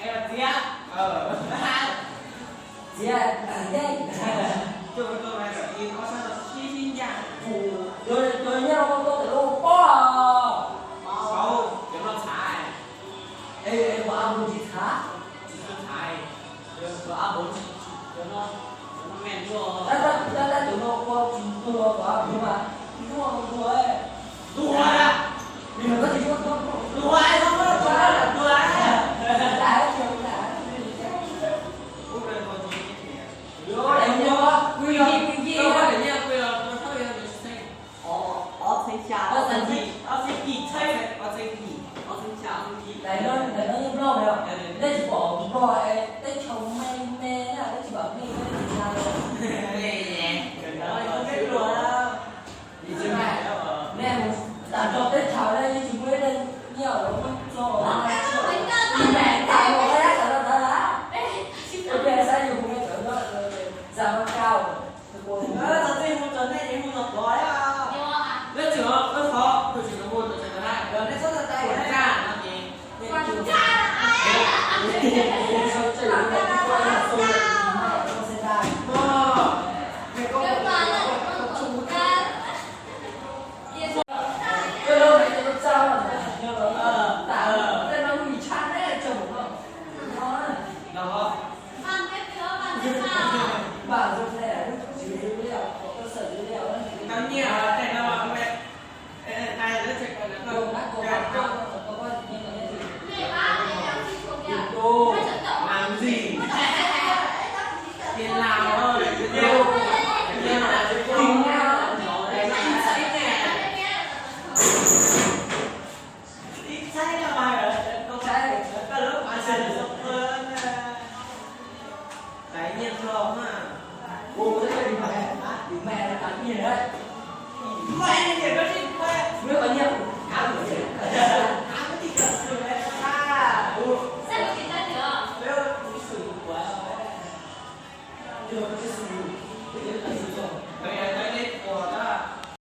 Txiav, txiav, txiav, cov, cov nyob rau koj tawm lub pob. Cov no txhav. Es, es, ua ab npau tsis txhav. Ua ab npau tsis txhav. Tab, tab, tab, tab, cov no ua tsis tuag los ua ab npau mas tuag, tuag, tuag. Vim no koj tsis tuag, tuag, tuag, tuag, tuag. Ob txhiab xya, ob txhiab yim, ob txhiab yim, ob txhiab yim, ob txhiab xya, ob txhiab yim. Ntawm no, ntawm no yeej Nplog yog, nej tsis pom Nplog es teb chaws me me na, nej tsis pom me me li cas. Nej mus tag nrho teb chaws na yeej tsis muaj ib leeg nyiaj los muab txog, ib leeg tag los ua dab tawv no ntawd na. Ua cas saib yus mus me tawv no, Zas Mas Kaus. Txog txij mus txog nej ces mus txog tod. Leb tsis, leb thov tus tsis mus txog tsev tod na, nej txhob txais no ces. Tau nyiaj tej no.